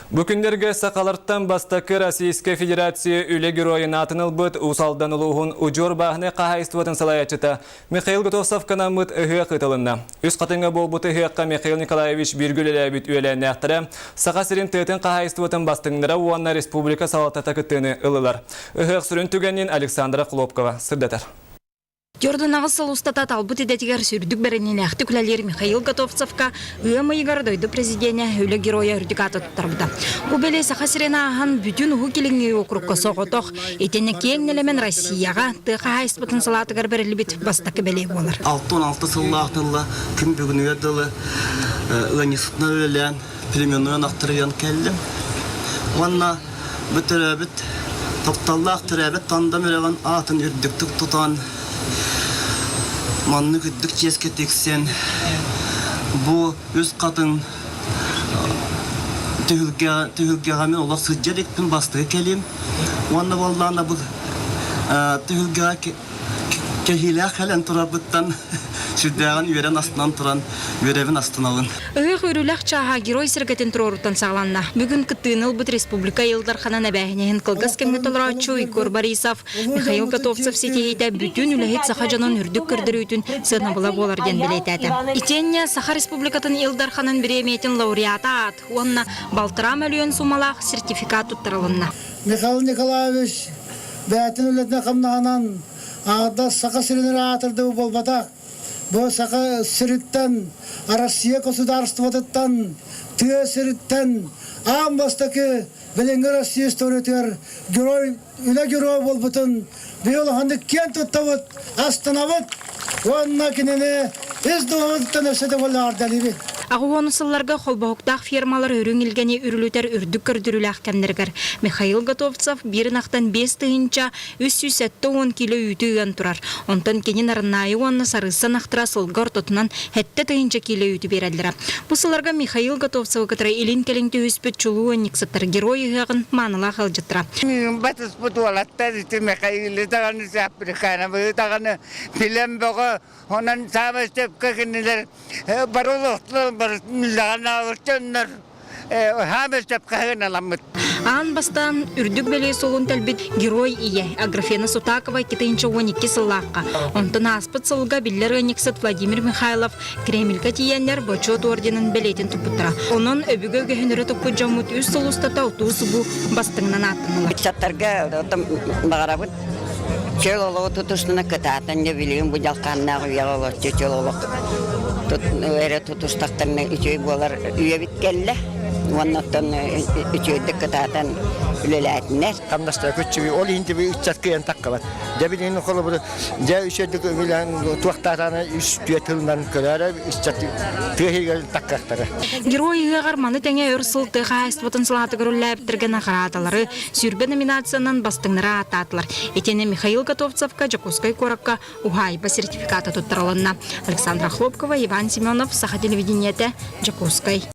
Бу күннэргэ сахалартан бастакы Российскай Федерация үлэ геройун аатын ылбыт Уус Алдан улууһун удьуор бааһынай хаһаайыстыбатын салайааччыта Михаил Готовцевка анаммыт ыһыах ыытылынна. Үс хатыҥҥа буолбут ыһыахха Михаил Николаевич бииргэ үлэлээбит үөлээннээхтэрэ, Саха сирин тыатын хаһаайыстыбатын бастыҥнара уонна республика салалтата кыттыыны ыллылар. Ыһыах сүрүн түгэнин Александра Хлопкова сырдатар. Дьордунаҕы сыл устата талбыт идэтигэр сүрдүк бэриниилээхтик үлэлиир Михаил Готовцевка ыам ыйыгар дойду президенэ Үлэ Геройа үрдүк ааты туттарбыта. Бу бэлиэ Саха сирин ааһан бүтүн Уһук Илиҥҥи уокурукка соҕотох, итиннэ киэҥ нэлэмэн Россияҕа тыа хаһаайыстыбатын салаатыгар бэриллибит бастакы бэлиэ буолар. 66 сыллаах тылла күн бүгүнүгэр дылы ыанньыксытынан үлэлээн племенной ынахтарыйан кэллим. Уонна Бу төрөөбүт тапталлаах төрөөбүт Тандам үрэҕин аатын үрдүктүк тутан, маннык үрдүк чиэскэ тиксэн, бу үс хатыҥ түһүлгэ түһүлгэҕэ мин олох сылдьа иликпин бастакы кэлим уонна буоллаҕына бу түһүлгэҕэ Кэһиилээх кэлэн турарбыттан сүрдээҕин үөрэн астынан туран үөрэбин астынабын. Ыһыах үөрүүлээх чааһа Герой сэргэтин туруоруттан саҕаланна. Бүгүн кыттыыны ылбыт республика Ил Дарханын эбээһинэһин кылгас кэмҥэ толорооччу Егор Борисов, Михаил Готовцев ситиһиитэ бүтүн үлэһит саха дьонун үрдүк көрдөрүүтүн сыанабыла буолар диэн бэлиэтээтэ. Итиэннэ Саха Республикатын Ил Дарханын бириэмийэтин лауреата аат уонна балтараа мөлүйүөн суумалаах сертификат туттарылынна. Михаил Николаевич бэйэтин үлэтинэн-хамнаһынан аҥардас Саха сирин эрэ аатырдыбыт буолбатах, бу Саха сириттэн, Россия государствотыттан, тыа сириттэн аан бастакы билиҥҥи Россия историятыгар герой, үлэ геройа буолбутун биһи улаханнык киэн туттабыт, астынабыт уонна кинини ис дууһабытыттан өссө да эҕэрдэлиибит. Аҕыс сылларга холбоһуктаах фермалар үрүҥ илгэни үрүлүтэр үрдүк көрдөрүүлээх кэмнэригэр Михаил Готовцев биир ынахтан 5370 кило үүтү ыан турар. Онтон кини Нарыннаайы уонна Сарыысса ынахтара сылга ортотунан 7 тыһыынча кило үүтү биэрэллэрэ. Бу сылларга Михаил Готовцевы кытары илин-кэлин түһүспүт чулуу ыанньыксыттар герой ыһыаҕын маанылаах ыалдьыттара. Батыспыт уолаттар ити Михаилы даҕаны Сапрыкановы даҕаны билэн бөҕө Онон саамай сөпкө кинилэр бары олохтон барытын үлэҕэ дьоннор саамай сөпкө сыаналаммыт. Аан бастаан үрдүк бэлиэ суолун тэлбит Герой ийэ Аграфена Сутакова 2012 сыллаахха, онтон ааспыт сылга биллэр ыанньыксыт Владимир Михайлов Кремльгэ тиийэннэр Бочуот орденын бэлиэтин туппуттара. Онон өбүгэ үгэһин өрө туппут дьоммут үс сыл устата утуу-субуу бастыҥынан ааттаннылар. Ыччаттарга баҕарабыт Чөл олоҕу тутустуна кытаатан дьэ билигин бу дьалхааннаах үйэҕэ олорчу чөл олох эрэ тутустахтарына үчүгэй буолар үйэбит кэллэ уонна оттон үчүгэйдик кытаатан үлэлээтинэр. Хамнастара күччүгүй ол иһин тиби ыччат кыайан таххабат. Дьэ билигин холобур дьэ үчүгэйдик үлэлээн туохтаатааны үс түөрт тылынан көрөөрө ыччат тыа иһигэр таккахтара. Герой ыһыаҕар маны тэҥэ өр сыл тыа хаһаайыстыбатын салаатыгар үлэлээбиттэргэ наҕараадалары 20 номинациянан бастыҥнары ааттаатылар. Итиэннэ Михаил Готовцевка Дьокуускай куоракка уһаайба сертификата туттарылынна. Александра Хлопкова, Иван Семенов, Саха телевидениетэ, Дьокуускай.